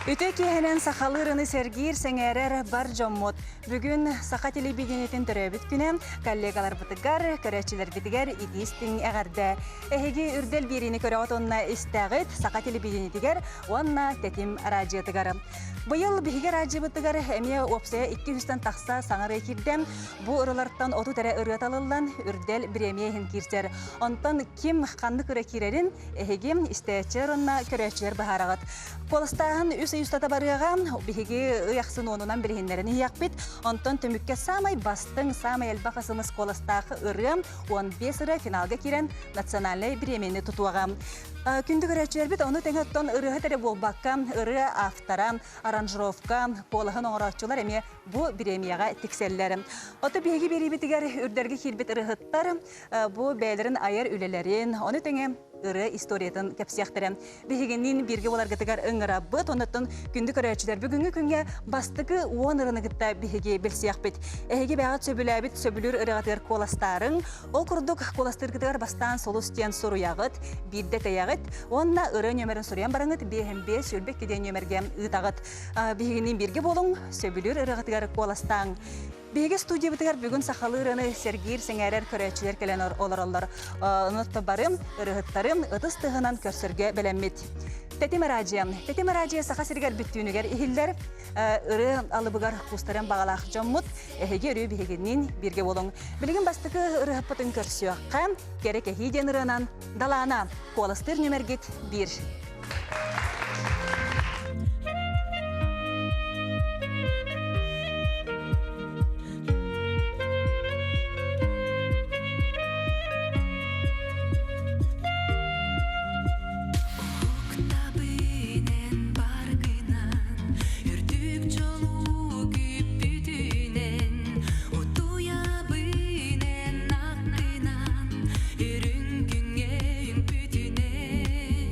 Үтүө киэһэнэн сахалыы ырыаны сэргиир, сэҥээрэр бар дьоммут. Бүгүн саха телевидениетин төрөөбүт күнэ коллегаларбытыгар, көрөөччүлэрбитигэр итии-истиҥ эҕэрдэ. Эһиги үрдэл биэриини көрөҕүт уонна истэҕит саха телевидениетигэр уонна Тэтим араадьыйатыгар. Быйыл биһиги араадьыйабытыгар эмиэ уопсайа 200-тэн тахса саҥа ырыа киирдэ. Бу ырыалартан 30 эрэ ырыа талыллан, үрдэл бириэмийэ иһин киирсэр. Онтон ким ханнык ырыа киирэрин эһиги истээччилэр уонна көрөөччүлэр быһаараҕыт. Куоластааһын үс ый устата барыаҕа. Биһиги ый ахсын уонунан билиһиннэрэн иһиэхпит. Онтон түмүккэ саамай бастыҥ, саамай элбэх СМС куоластаах ырыа 15 ырыа финалга киирэн национальнай бириэмийэни тутуоҕа. Күндү көрөөччүлэрбит, ону тэҥэ оттон ырыаһыт эрэ буолбакка, ырыа автора, аранжировка, куолаһын оҥорооччулар эмиэ бу бириэмийэҕэ тиксэллэр. Ото биһиги биэриибитигэр үрдэргэ киирбит ырыаһыттар бу бэйэлэрин айар үлэлэрин, ону тэҥэ ырыа историятын кэпсиэхтэрэ. Биһигинниин бииргэ буоларгытыгар ыҥырабыт. Оннуттан күндү көрөөччүлэр бүгүҥҥү күҥҥэ бастакы уон ырыаны кытта биһиги билсиэхпит. Эһиги бэйэҕит сөбүлээбит сөбүлүүр ырыаҕытыгар куоластаарыҥ. Ол курдук куоластыыргытыгар бастаан сулус диэн суруйаҕыт, биирдэ тэйэҕит уонна ырыа нүөмэрин суруйан бараҥыт 5 52 диэн нүөмэргэ ыытаҕыт. Биһигинниин бииргэ буолуҥ, сөбүлүүр ырыаҕытыгар куоластааҥ. Биһиги студиябытыгар бүгүн сахалыы ырыаны сэргиир, сэҥээрэр көрөөччүлэр кэлэн олороллор. Онон барым, ырыһыттарым ытыс тыһынан көрсөргө бэлэммит. Тэтим араадьыйа. Тэтим араадьыйа Саха сиригэр бүттүүнүгэр иһиллэр. Ырыа алыбыгар кустарын баҕалаах дьоммут. Эһиги өрүү биһигинниин бииргэ буолуҥ. Билигин бастакы ырыһыппытын көрсүөххэ. Кэрэ кэһии диэн ырыанан Далаана куоластыыр нүмергит биир. Үрдүк дьолу күүппүтүнэн Утуйабын эн аттынан Үрүҥ күҥҥэ үҥпүтүнэн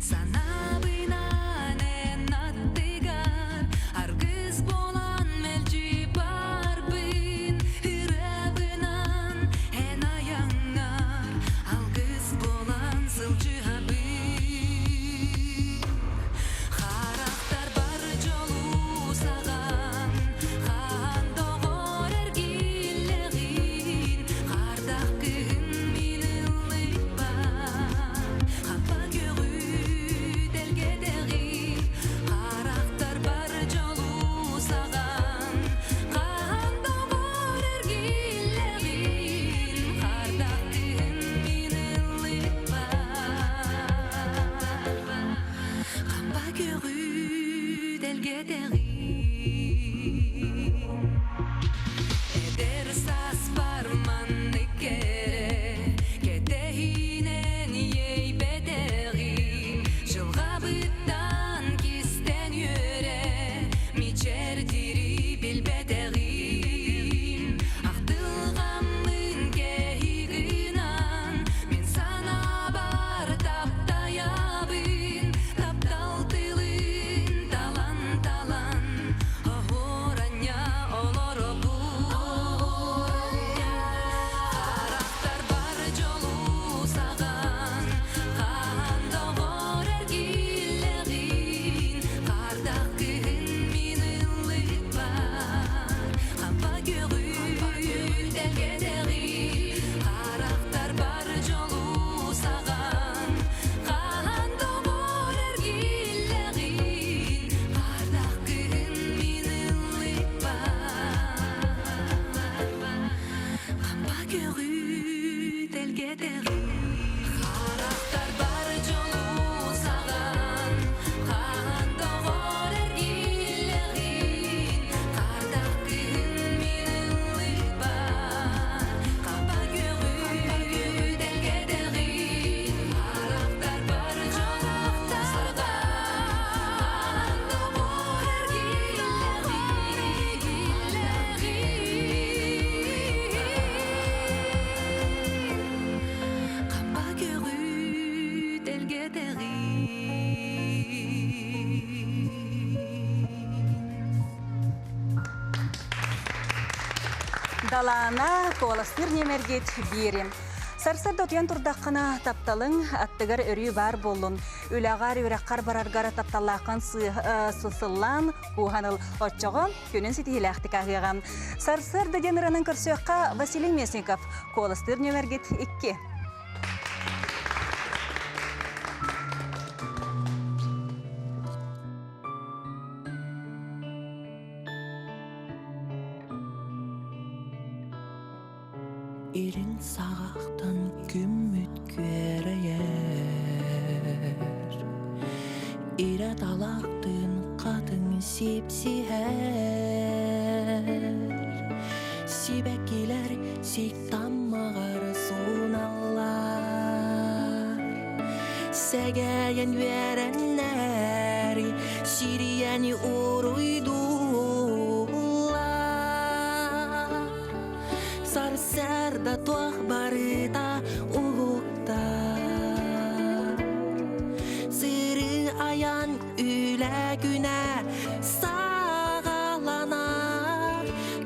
Санаабынан эн аттыгар Аргыс буолан мэлдьи барбын Ырыабынан эн айаҥҥар Алгыс буолан сылдьыһабын Харахтар бар дьолу саҕан Хаһан доҕор эргиллэҕин Хардах кыһын мин ыллыкпар Хаппа көҕү тэлгэтэҕин Харахтар бар дьолу саҕан Хаһан доҕор эргиллэҕин Хардах кыһын мин ыллыкпар Хампа көҕү тэлгэтэҕин Эдэр сааспар маннык кэрэ Кэтэһиинэн иэйбэтэҕим Дьылҕабыттан кистэн үөрэ Мичээрдири билбэтэҕим Ахтылҕаммын кэһии гынан Мин санаабар таптайабын Таптал тылын талан-талан Оһуоранньа олоробун Харахтар бар дьолу саҕан Хаһан доҕор эргиллэҕин Хардах кыһын мин ыллыкпар Хампа көҕү тэлгэтэҕин Харахтар бар дьолу саҕан Хаһан доҕор эргиллэҕин Хардах кыһын мин ыллыкпар Хампа көҕү тэлгэтэҕин Харахтар бар дьолу саҕан Хаһан доҕор эргиллэҕин Хардах кыһын мин ыллыкпар Хампа көҕү тэлгэтэҕин Харахтар бар дьолу саҕан Хаһан доҕор эргиллэҕин Хампа көҕү тэлгэтэҕин Далаана куоластыыр ньэмэргит биирим. Сарсыарда утуйан турдаххына, тапталыҥ аттыгар өрүү баар буоллун. Үлэҕэр, үөрэххэр бараргар тапталлааххын сыллаан, кууһан ыл. Оччоҕо күнүн ситиһиилээхтик ааһыаҕа. Сарсыарда диэн ыранан көрсүөххэ Василий Местников. Куоластыыр нүөмэргит 2. Илин саҕахтан күммүт күөрэйэр, Ирэ талахтыын хатыҥ сипсиһэр, Сибэккилэр сик таммаҕар сууналлар, Сэгэйэн үөрэннэр, сирийэни уруйдууллар. Сарсыарда туох барыта уһуктар, Сырыы айан үлэ күнэ саҕаланар,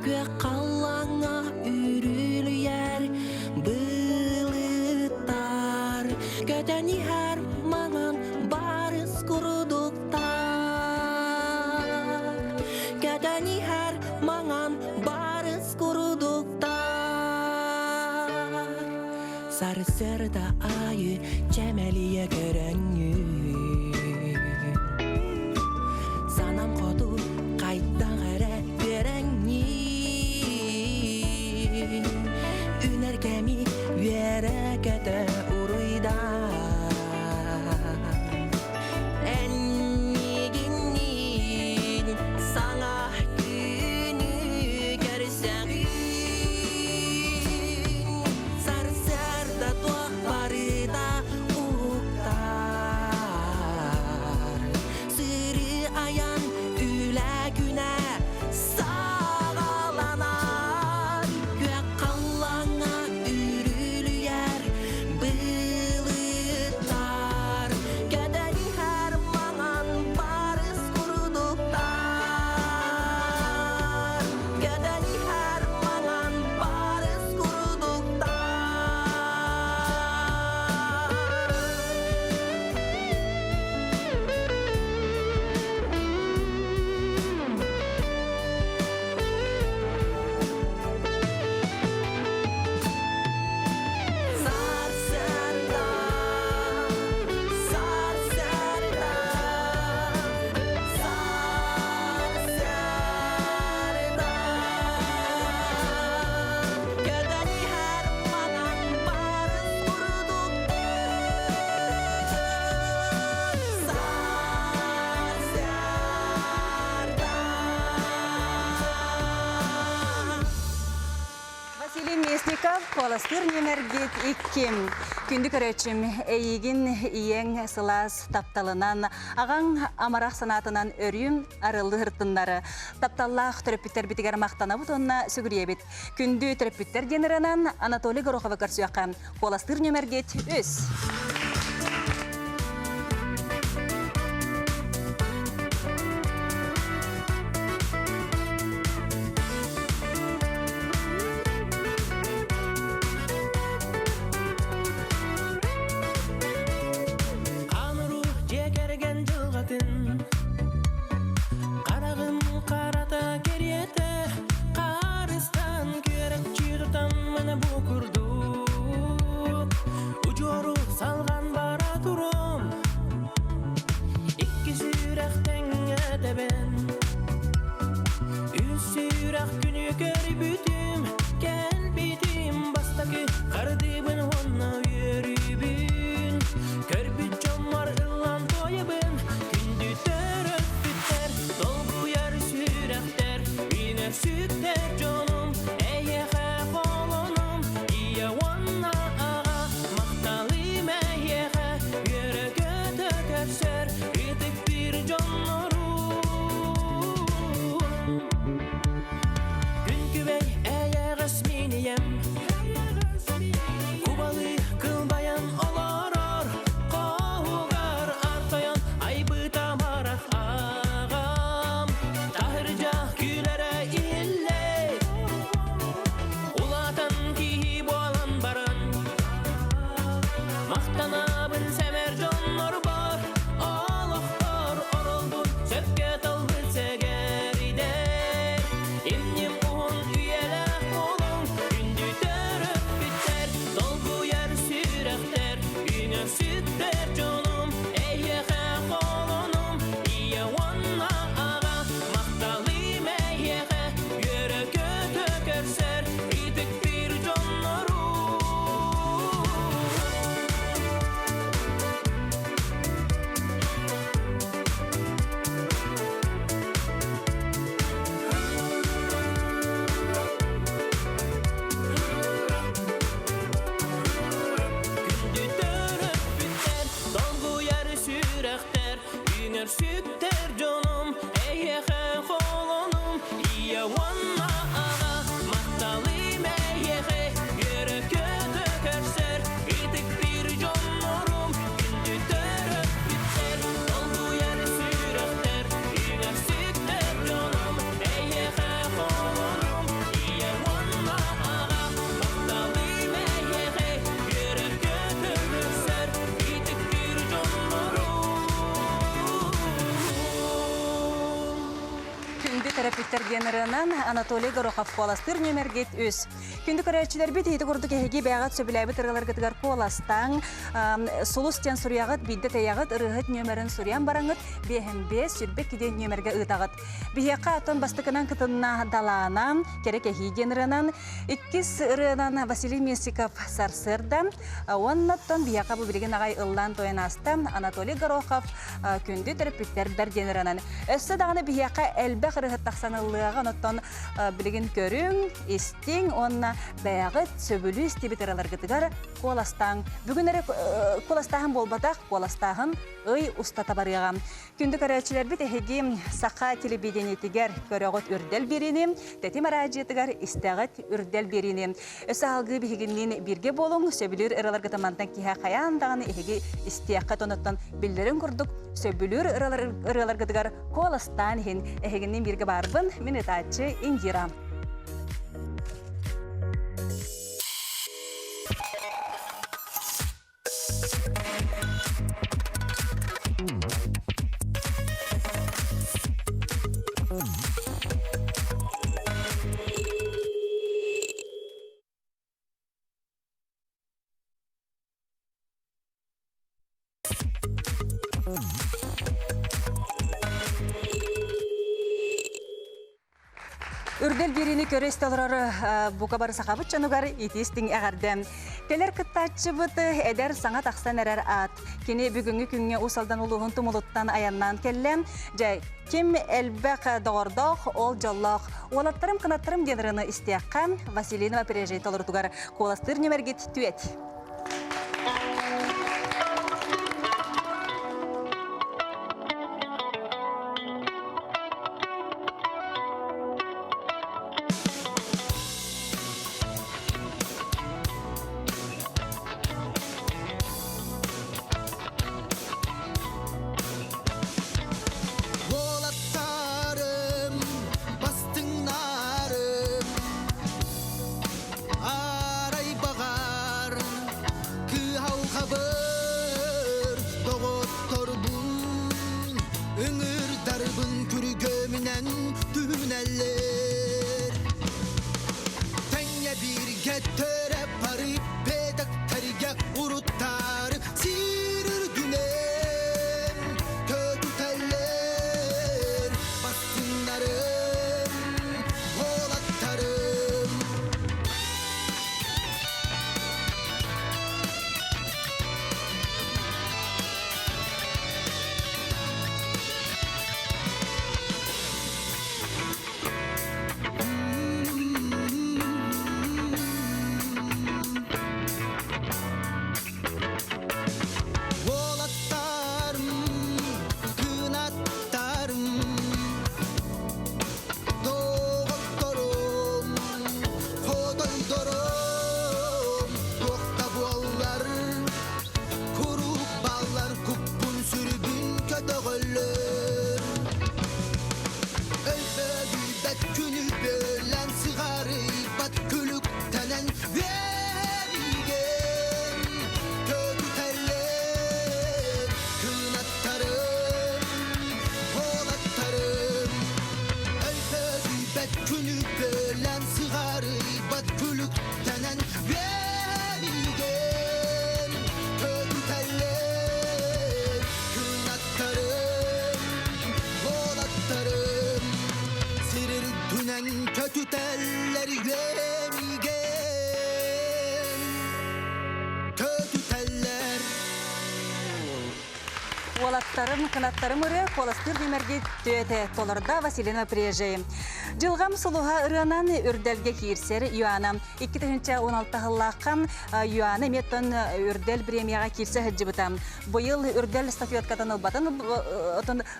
Күөх халлааҥҥа үрүлүйэр былыттар, Көтөн иһэр маҥан барыс курдуктар, Көтөн иһэр маҥан барыс курдуктар. Сарсыарда аайы чэмэлийэ көрөҥҥүн, Санам хоту хайдах эрэ үөрэҥҥин, Үнэр кэми үөрэ-көтө уруйдаа. Эн миигинниин саҥа күнү көрсөҕүн, Сарсыарда туох барыта уһуктар, Сырыы айан үлэ күнэ саҕаланар, Күөх халлааҥҥа үрүлүйэр былыттар, Көтөн иһэр маҥан барыс курдуктар, Көтөн иһэр маҥан барыс курдуктар. Сарсыарда, сарсыарда, сарсыарда. Көтөн иһэр маҥан барыс курдук сарсыарда. Василий Местников, куоластыыр нүөмэргит икким. Күндү көрөөччүм, эйигин ийэҥ сылаас тапталынан, аҕаҥ амарах санаатынан өрүүм арыллы һыртыннары. Тапталлаах төрөппүттэрбитигэр махтанабыт уонна сүгүрүйэбит. Күндү төрөппүттэр диэн ырыанан Анатолий Гороховы көрсүөххэ. Куоластыыр нүөмэргит үс. Ануру дьиэ кэргэн дьылҕатын Хараҕым харата кэриэтэ Харыстан күөрэччи тутан маны бу курдук Удьуору салҕан. Махтанабын сэмэр дьоннорбор, олохтор оролбун сөпкө талбыт сэгэридэр. Имним уһун үйэлээх буолуҥ, күндү төрөппүттэр, долгуйар сүрэхтэр, үҥэр-сүктэр дьонум, эйиэхэ холонум, ийэ уонна аҕа, махталым эйиэхэ, үөрэ-көтө көрсөр итик-пир дьоннору. Күндү төрөппүттэр, долгуйар сүрэхтэр, үҥэр-сүктэр дьонум, эйиэхэ холонум, ийэ уонна аҕа, махталым эйиэхэ, үөрэ-көтө көрсөр ытыктыыр дьоннорум, күндү төрөппүттэр, долгуйар сүрэхтэр, үҥэр-сүктэр дьонум, эйиэхэ холонум, ийэ уонна аҕа, махталым эйиэхэ, үөрэ-көтө көрсөр ытыктыыр дьоннорум. Күндү төрөппүттэр диэн ырыанан Анатолий Горохов куоластыыр нүөмэргит үс. Күндү көрөөччүлэрбит иһити курдук эһиги бэйэҕит сөбүлээбит ырыаларгытыгар куоластааҥ, сулус диэн суруйаҕыт, биирдэ тэйэҕит, ырыаһыт нүөмэрин суруйан бараҥыт, биэһэн биэс, сүрбэ диэн нүөмэргэ ыытаҕыт. Биһиэхэ оттон бастакынан кытынна Далаана, Кэрэ кэһии диэн ырыанан, иккис ырыанан Василий Местиков сарсыарда, уоннаттан биһиэхэ бу билигин аҕай ыллаан тойон ааста Анатолий Горохов күндү төрөппүттэрбэр диэн ырыанан. Өссө даҕаны биһиэхэ элбэх ырыһыт тахсан ыллыаҕа, онуттан билигин көрүҥ, истиҥ уонна бэйэҕит сөбүлүү истибит ыраларгытыгар куоластааҥ. Бүгүн эрэ куоластааһын буолбатах, куоластааһын ый устата барыаҕа. Күндү көрөөччүлэрбит эһиги саха телевидениетигэр көрөҕүт үрдэл биэриини, тэтим араадьыйатыгар истэҕит үрдэл биэриини. Өссө алгыы биһигинниин бииргэ буолуҥ, сөбүлүүр ыраларгытын мантан киһи хайаан даҕаны эһиги истиэххит онуттан биллэрин курдук сөбүлүүр ырыаларгытыгар куоластаан иһин эһигинниин бииргэ баарбын, мин ытааччы Индира. Үрдэл биэриини көрө-истэ олорор бука бары сахабыт дьонугар итии-истиҥ эҕэрдэ. Кэлэр кыттааччыбыт эдэр саҥа тахсан эрэр аат. Кини бүгүҥҥү күҥҥэ Уус Алдан улууһун тумулуттан айаннаан кэллэ. Дьэ, ким элбэх доҕордоох, ол дьоллоох. Уолаттарым кынаттарым диэн ырыаны истиэххэ Василина Опережей толорутугар куоластыыр нүмергит түөт. Уолаттарым, бастыҥнарым, арай баҕар. Уолаттарым, кынаттарым ырыа куоластыыр нүмерги түөтэ толорда Василина Прежей. Дьылҕам сулуһа ырыанан үрдэлгэ киирсэр Юана. 2016 сыллаахха Юана эмиэттэн үрдэл премияҕа киирсэ сылдьыбыта. Быйыл үрдэл статуэткатын ылбатын,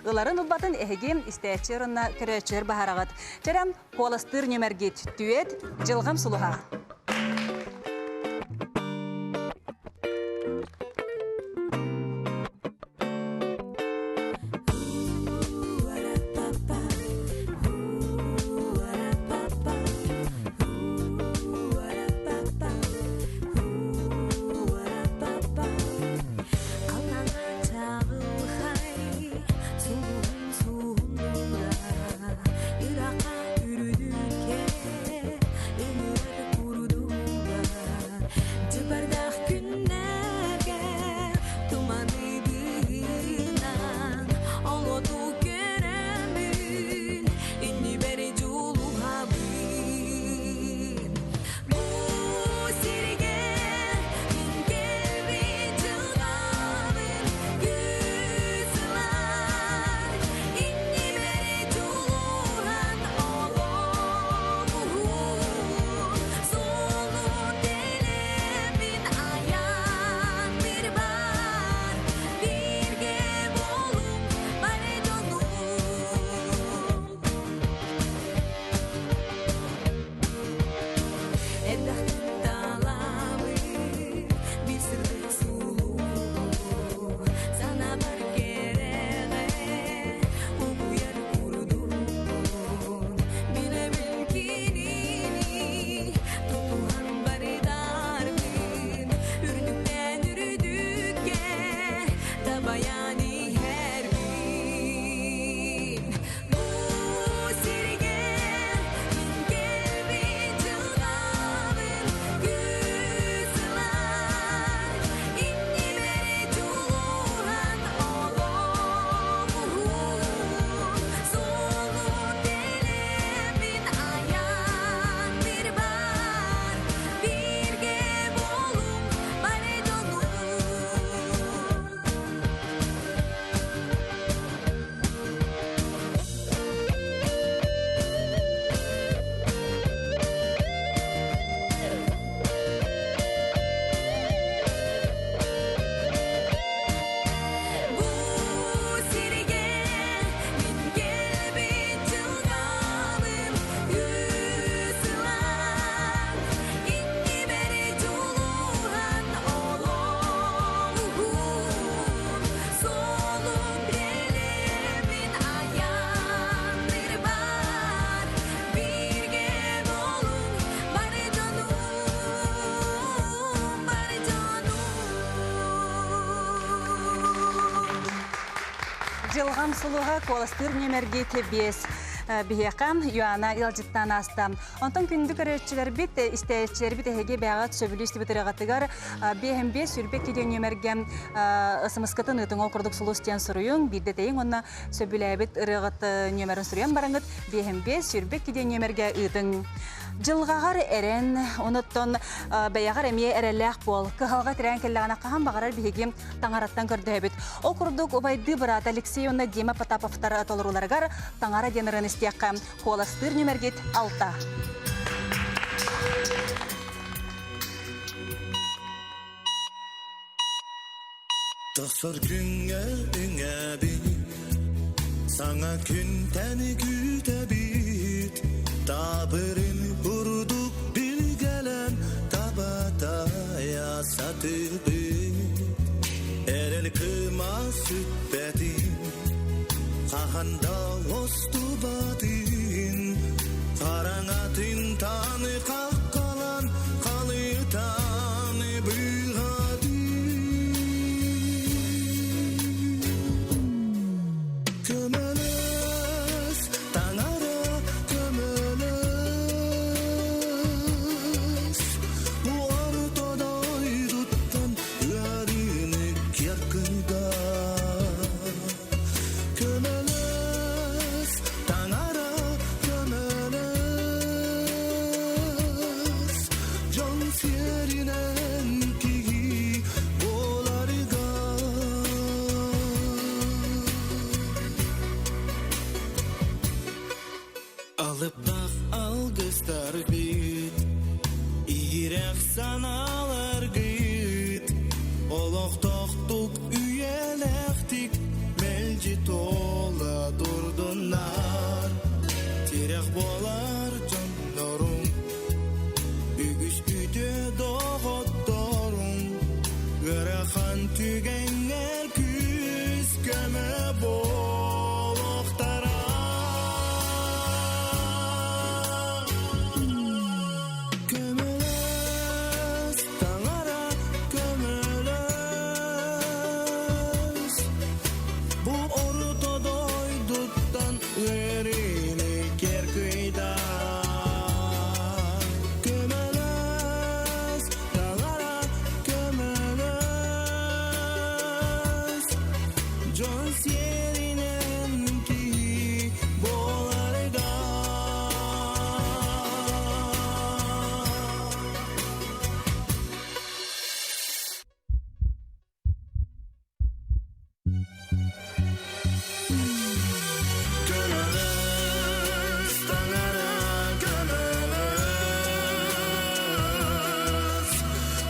ыларын ылбатын эһиги истээччи уонна көрөөччүлэр баһараҕыт. Чэрэн куоластыыр нүмергит түөт Дьылҕам сулуһа. Дьыбардаах күннэргэ туманы быыһынан олоту көрөммүн иннибэр дьулуһабын. Бу сиргэ мин кэлбит дьылҕабын күүс ылар иннибэр дьулуһан олоҕум суолу тэлэбин айан бар бииргэ буолуҥ бары дьонум. Элбэхтик талабын биир сырдык сулуһу санаабар кэрэҕэ угуйар курдукпун билэбин кинини тутуһан барытаарбын үрдүктэн үрдүккэ дабайан иһэрбин бу сиргэ мин кэлбит дьылҕабын күүс ылар иннибэр дьулуһан олоҕум суолу тэлэбин айан бар бииргэ буолуҥ бары дьонум. Бу сиргэ мин кэлбит дьылҕабын күүс ылан иннибэр дьулуһан олоҕум суолун тэлэбин айанныыр бар бииргэ буолуҥ бары дьонум бары дьонум. Дьылҕам сулуһа куоластыыр нүмерги биэс биһиэхэ Юана ыалдьыттаан ааста. Онтон күндү көрөөччүлэрбит, истээччилэрбит эһиги бэйэҕит сөбүлүү истибит ырыаҕытыгар биэһин биэс сүүрбэ икки диэн нүмергэ смс-кытын ыытыҥ ол курдук сулус диэн суруйуҥ, биирдэ тэйиҥ уонна сөбүлээбит ырыаҕыт нүмерин суруйан бараҥыт биэһин биэс сүүрбэ икки диэн нүмергэ ыытыҥ. Дьылҕаҕар эрэн, онуттан бэйэҕэр эмиэ эрэллээх буол. Кыһалҕа тирээн кэллэҕинэ хаһан баҕарар биһиги таҥараттан көрдөһөбүт. Ол курдук убайдыы быраат Алексей уонна Дима Потаповтар толорууларыгар таҥара диэн ырыаны истиэххэ. Куоластыыр нүмергит алта. Тахсар күҥҥэ үҥэбит, саҥа күнтэн күүтэбит, таабырын курдук билгэлэн табатайа сатыыбыт. Эрэл кыма сүппэтин, хаһан да устубатын, хараҥатын тааны хаххалан халытан быыһатын. Көмөлөс, таҥара көмөлөс, бу орто дойдуттан ыарыыны киэр кыйдар. Көмөлөс, таҥара көмөлөс. Алыптах алгыстаргыт, иһирэх санааларгыт, олохтоохтук үйэлээхтик мэлдьи туола турдуннар. Тирэх буолар дьонноруҥ, үгүс үтүө доҕотторуҥ, ыарахан түгэҥҥэр күүс-көмө буолуохтара. Көмөлөс, таҥара көмөлөс, бу орто дойдуттан ыарыыны кэр кыйда. Көмөлөс, таҥара көмөлөс, дьон сиэринэн киһи буоларга. Көмөлөс, таҥара көмөлөс,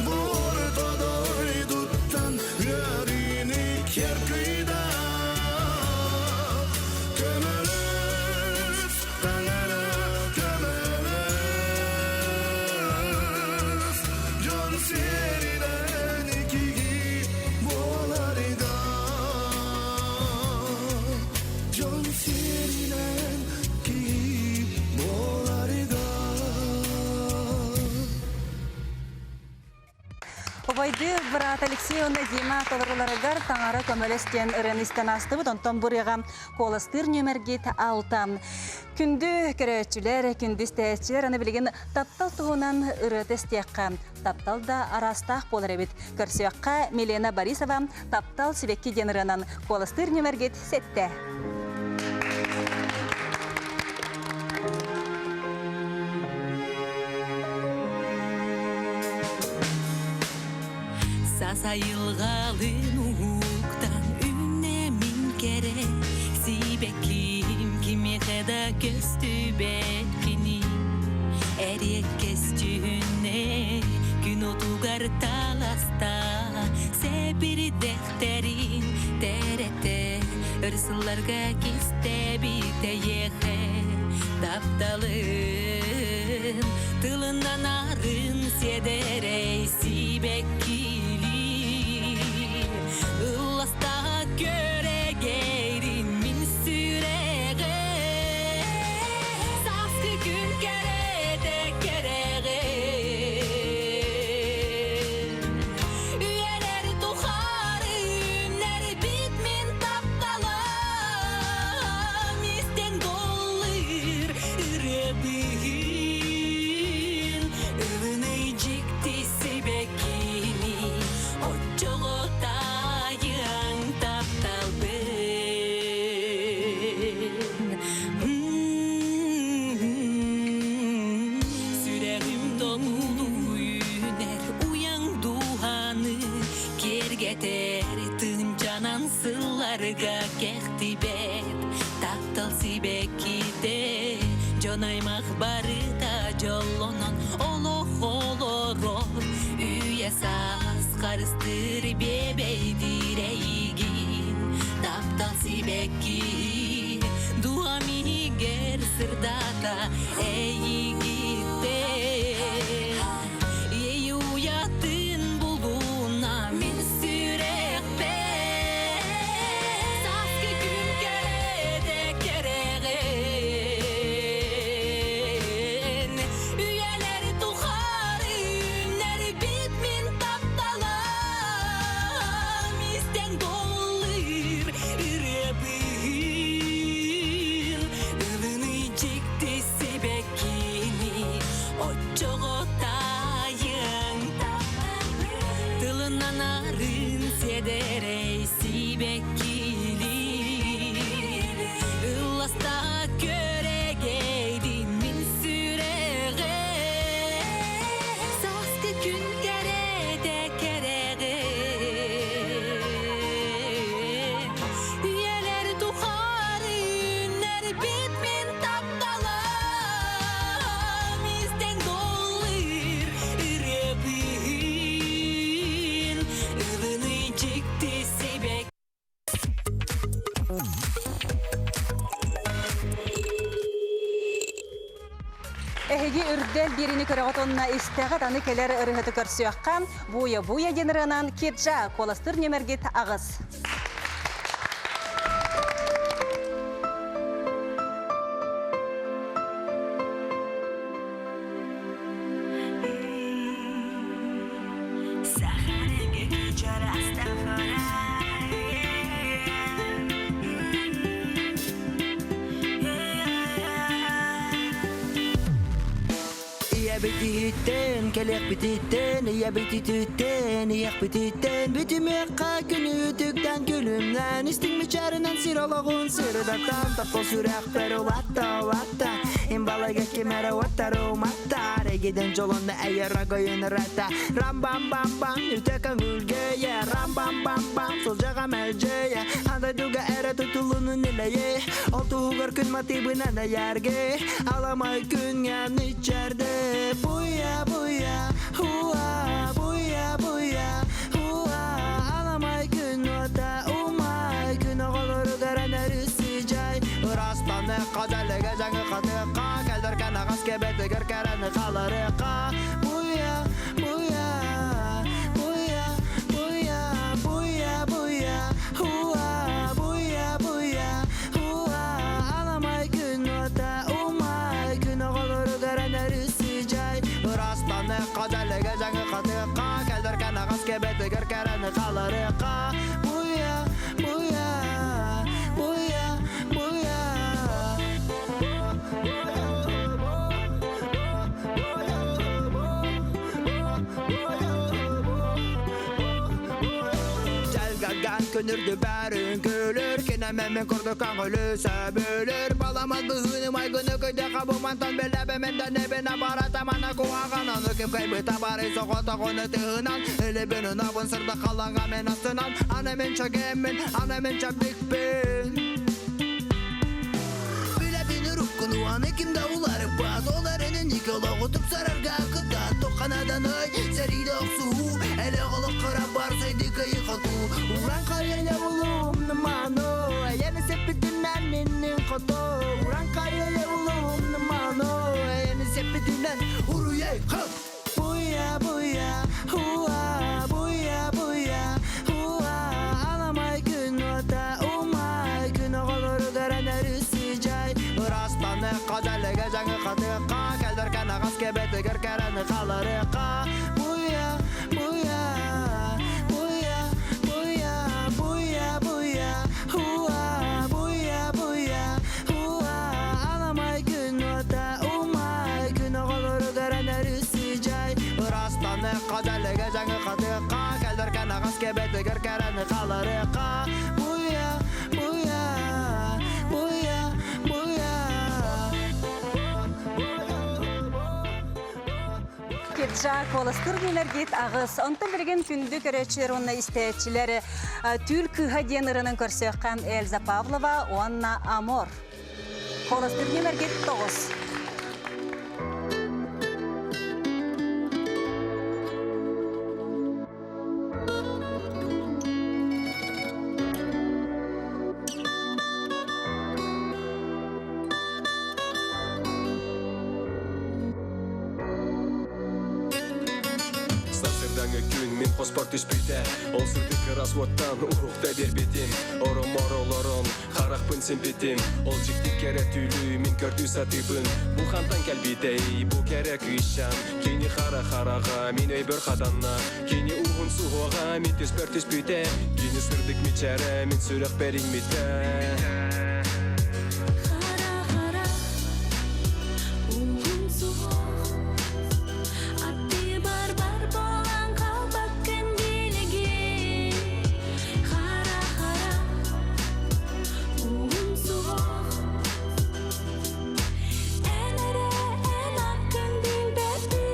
бу орто дойдуттан ыарыыны кэр кыйда. Көмөлөс, таҥара көмөлөс, дьон сиэринэн киһи буоларга. Дьон сиэринэн киһи буоларга. Убайды брат Алексей уонна Дима толоруларыгар таҥара көмөлөс диэн ырыаны истэн аастыбыт. Онтон бу ырыаҕа куоластыыр нүөмэргит алтан. Күндү көрөөччүлэр, күндү истээччилэр, аны билигин таптал туһунан ырыата истиэххэ. Таптал да араастаах буолар эбит. Көрсүөххэ Милена Борисова «Таптал сибэкки» диэн ырыанан куоластыыр нүөмэргит сэттэ. Сасайылҕалын уһуктан үннэмин кэрэ сибэкким кимиэхэ да көстүбэт кини эриэккэс дьүһүннэ күн отугар таласта сэбирдэхтэрин тэрэтэ өр сылларга кистэбит эйиэхэ тапталын тылынан арын сиэдэрэй сибэккилии ылластаҕа көрөгейрин мин сүрэҕим сааскы күн кэрэтэ кэрэҕин Үйэлэр тухары үүннэрбит мин тапталым истэн доллыр ырыабыһын ылыный дьикти сибэккини оччоҕо таайыаҥ тапталбын Сүрэҕим тобулу үүнэр уйаҥ дууһаны киэргэтэр тыынчанан сылларга кэхтибэт таптал сибэккитэ дьон аймах барыта дьоллонон олох олорор үйэ саас харыстыыр биэбэйдиир эйигин таптал сибэкки дууһам иһигэр сырдата эйигиттэн Ей уятын булуна мин сүрэхпэр Сааскы күн кэрэтэ кэрэҕин Үйэлэр тухары үүннэрбит мин тапталым Истэн доллыр ырыабыһын Ылыный дьикти сибэкки. Эһиги үрдэл биэриини көрөҕүт уонна истэҕит аны кэлэр ырыаһыты көрсүөххэ. Буя-буя диэн ырыанан Кирджа куоластыыр нүөмэргит аҕыс. Ийэбититтэн, кэлиэхпититтэн, ийэбититтэн, ийэхпититтэн бүтүмүөххэ күнүтүктэн күлүмнээн истиҥ мичээринэн сир олоҕун сырдатан таптал сүрэхпэр улатта улатта имбалайга ким эрэ уоттары уматта эрэгиден дьолонно эйэра гойунрата рам бам бам бам үтэ көҥүлгэйэ рам бам бам бам сылдьаҕа мэлдьэйэ андайдуга эрэ тутулунун илэйэ ол туһугар күн матыыбынан эйэргэ аламай күҥҥэ ничэрдэ буя буя хуа буя буя хуа аламай күн уота умай күн оҕолоругар энэрүсүдьай ыраастаныахха дьэлэгэ дьаҥы хатыахха кэлэр кэнэҕэс кэбэтигэр кэрэни халарыахха буя буя буя буя буя буя хуа буя буя хуа аламай күн уота умай күн оҕолоругар энэрүсүдьай ыраастаныахха дьэлэгэ дьаҥы хатыахха кэлэр кэнэҕэс кэбэтигэр кэрэни халарыахха буя буя буя буя Дьалгаган көнүрдү бәрін көлөр Кинэмэмин курдук көҥүлү сөбүлүр Баламат быһыыны майгыны көйдөхө бу мантан бэлэбэмин небин аппарата мана куһаҕан Ону ким кыайбыта бары соҕотоҕуну тыһынан Илибин унабын сырдык халлаҥҥа мин астынан Аны мин чэгиэммин, аны мин чэбдикпин Билэбин уруккуну аны ким да уларыппат Ол эрэнин икки олоҕу тупсарарга кытаат Тухханаданый сэрииде охсуһуу Элэх олоххо бар сайды кыйы хотуу Уран хайа улуум нымано Эйэни сеппитинэн миннин хото Уран хайа улуум нымано Эйэни сеппитинэн уруйай хап Буя буя хуа буя буя хуа аламай күн уота умай күн оҕолоругар энэрүсүдьай ыраастаныахха дьэлэгэ дьаҥы хатыахха кэлэр кэнэҕэс кэбэтигэр кэрэни халарыахха буя буя буя буя буя буя хуа буя буя хуа аламай күн уота умай күн оҕолоругар энэрүсүдьай ыраастаныахха дьэлэгэ дьаҥы хатыахха кэлэр кэнэҕэс кэбэтигэр кэрэни халарыахха буя буя буя буя Кирджа куоластыыр нүмергит аҕыс. Онтон билигин күндү көрөөччүлэр уонна истээччилэр Түүл кыыһа диэн ырыанан көрсүөххэ Эльза Павлова уонна Амор. Куоластыыр нүмергит тоҕус. Сарсырдаҥы күн мин хоспор түспүтэ Ол сырдык ыраас уоттан уһукта биэрбитим Ороммор олорон харахпын симпитим Ол дьикти кэрэ түүлү мин көрдүү сатыыбын Бу хантан кэлбитэй бу кэрэ кыысчаан Кини хара хараҕа мин өйбөр хатанна Кини уһун суһуоҕа мин түспэр түспүтэ Кини сырдык мичээрэ мин сүрэхпэр иҥмитэ Хара-хара уһун суһуох Аттыбар бар буолан хаалбаккын билигин Хара-хара уһун суһуох Эн эрэ эн аккын билбэппин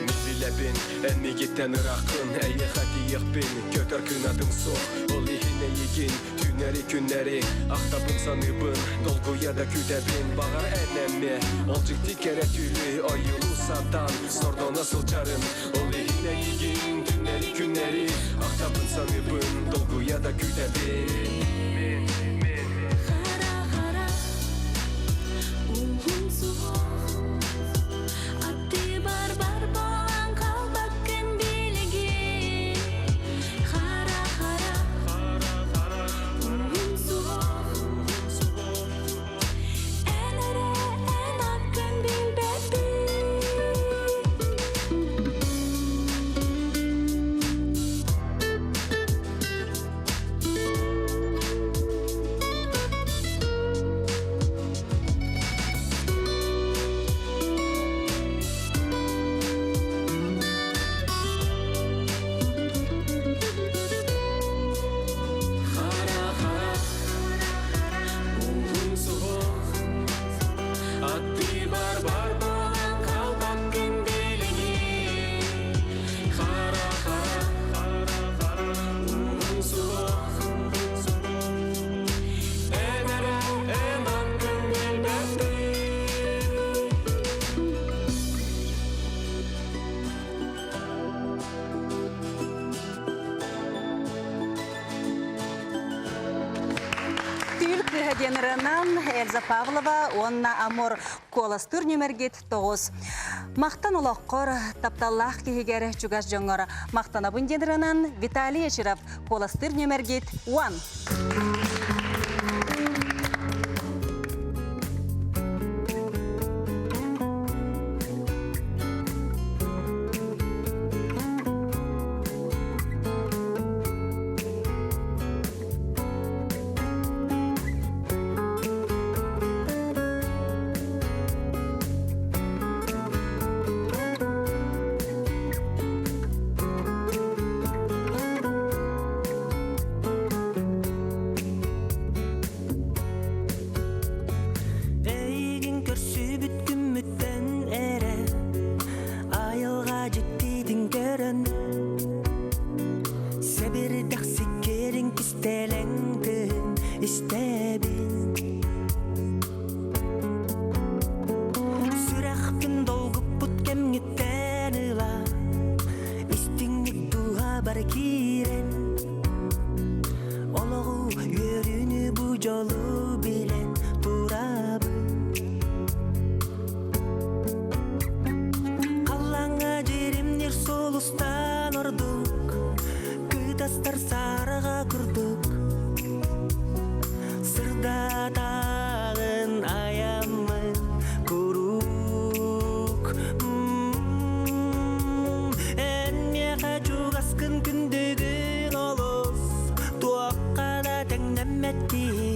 Мин билэбин, эн миигиттэн ырааххын Эйиэхэ тиийиэхпин, көтөр кынатым суох Ол иһин эйигин, түүннэри күннэри Ахтабын саныыбын, долгуйа да күүтэбин Баҕар эн эмиэ, ол дьикти кэрэ түүлү Ойуулуу сатаан, сордоно сылдьарын Ол иһин эйигин, түүннэри күннэри Ахтабын саныыбын, долгуйа да күүтэбин Хара-хара. Миэхэ диэн ырыанан Эльза Павлова уонна Амур куоластыыр нүмергит 9. Махтан олоххор, тапталлаах киһигэр, чугас дьоҥҥор махтанабын диэн ырыанан Виталий Ечеров куоластыыр нүмергит 10. Эйигин көрсүбүт күммүттэн эрэ айылҕа дьиктитин көрөн Сэбирдэх сиккиэрин кистэлэҥ тыын истэбин Сүрэхпин долгуппут кэмҥиттэн ыла Истиҥник дууһабар киирэн Олоҕу үөрүүнү бу дьолу билэн турабын Халлааҥҥа дьиримнир сулустан ордук Кытастар сараҕа курдук Сырдатаҕын айаммын куруук Эн миэхэ чугаскын күндүгүн олус Туохха да тэҥнэммэт киһи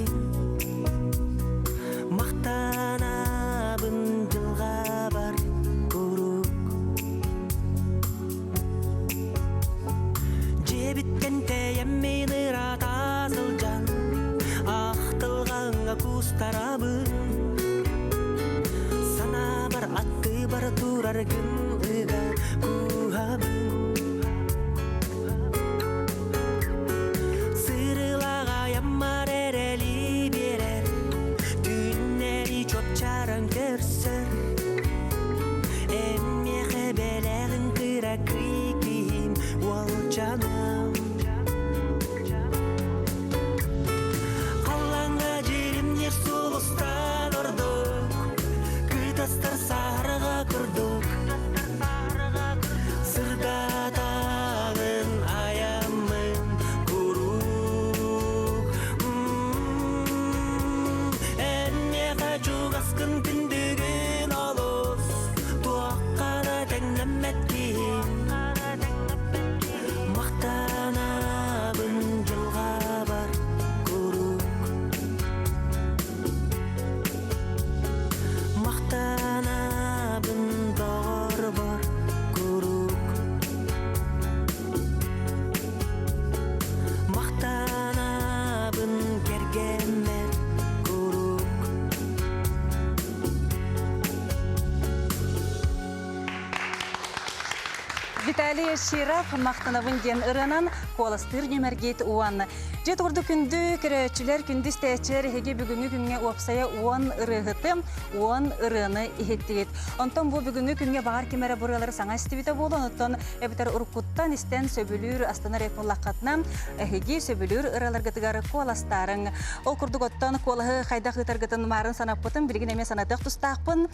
Махтанабын дьылҕабар куруук Дьиэбиттэн тэйэммин ыраата сылдьан Ахтылҕаҥҥа куустарабын Санаабар аттыбар тураргын ыга кууһабын Сырылаҕайаммар эрэли биэрэр Түүннэри чуопчааран көрсөр Эн миэхэ бэлэҕиҥ кыракый киһим уолчаным Халлааҥҥа дьиримниир сулустан ордук Кытастар саһарҕа курдук Сырдатаҕын айаммын куруук Эн миэхэ чугаскын күндүгүн олус Туохха да тэҥнэммэт киһим Махтанабын дьылҕабар куруук Махтанабын доҕорбор куруук Махтанабын кэргэммэр куруук Виталий Широв махтанабын диэн ырыанан куоластыыр нүмергит уонна Дьэ турду күндү көрөөччүлэр, күндү истээччилэр эһиги бүгүҥҥү күҥҥэ уопсайа уон ырыаһыты, уон ырыаны иһиттигит. Онтон бу бүгүҥҥү күҥҥэ баҕар ким эрэ бу ырыалары саҥа истибитэ буолуо, онтон эбэтэр уруккуттан истэн сөбүлүүр, астынар буоллаххытына, эһиги сөбүлүүр ырыаларгытыгар куоластаарыҥ. Ол курдук оттон куолаһы хайдах ыытаргытын маарын санаппытым, билигин эмиэ санатыах тустаахпын.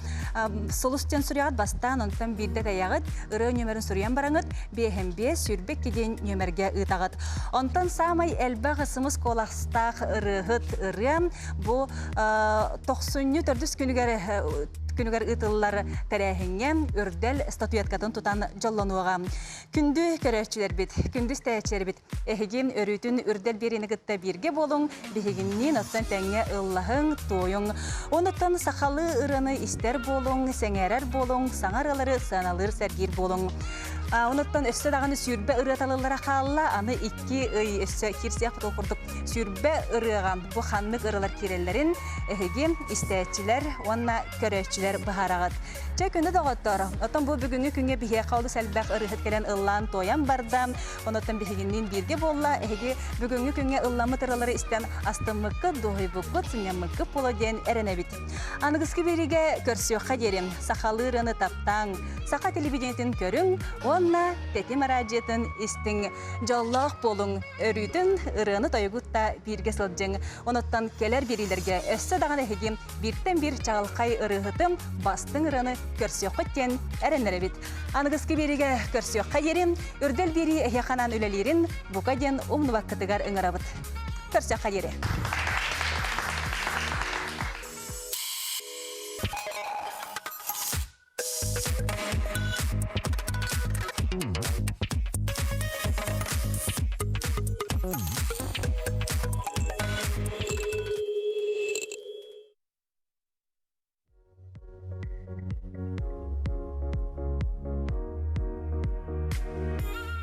Сулус диэн суруйаҕыт бастаан, онтон биирдэ тэйэҕит, ырыа нүөмэрин суруйан бараҥыт, биэһэн биэс, 22 диэн нүөмэргэ ыытаҕыт. Онтон саамай элбэх сымыс куоластаах ырыаһыт ырыа бу тохсунньу төрдүс күнүгэр күнүгэр ыытыллар тэрээһиҥҥэ үрдэл статуэткатын тутан дьоллонуоҕа. Күндү көрөөччүлэрбит, күндү истээччилэрбит, эһиги өрүүтүн үрдэл биэриини кытта бииргэ буолуҥ, биһигинниин оттон тэҥҥэ ыллаһыҥ, туойуҥ. Онуттан сахалыы ырыаны истэр буолуҥ, сэҥээрэр буолуҥ, саҥа ырыалары сыаналыыр, сэргиир буолуҥ. Онуттан өссө даҕаны 20 ырыа талыллара хаалла, аны икки ый өссө киирсиэх ол курдук 20 ырыаҕа бу ханнык ырыалар киирэллэрин эһиги истээччилэр уонна көрөөччүлэр быһаараҕыт. Чэ күнү доҕоттор, оттон бу бүгүҥҥү күҥҥэ биһиэхэ олус элбэх ырыаһыт кэлэн ыллаан туойан барда, онуттан биһигинниин бииргэ буолла, эһиги бүгүҥҥү күҥҥэ ылламмыт ырыалары истэн астыммыккыт, дуоһуйбуккут, сынньаммыккыт буолуо диэн эрэнэбит. Аныгыскы биэриигэ көрсүөххэ диэри сахалыы ырыаны таптааҥ, саха телевидениетин көрүҥ уонна. Уонна Тэтим араадьыйатын истиҥ, дьоллоох буолуҥ, өрүүтүн ырыаны-тойугу да бииргэ сылдьыҥ. Онуттан кэлэр биэриилэргэ өссө даҕаны эһиги бииртэн биир чаҕылхай ырыаһытым, бастыҥ ырыаны көрсүөххүт диэн эрэннэрэбит. Аныгыскы биэриигэ көрсүөххэ диэри, Үрдэл биэрии эһиэхэ анаан үлэлиирин бука диэн умнубаккытыгар ыҥырабыт. Көрсүөххэ диэри.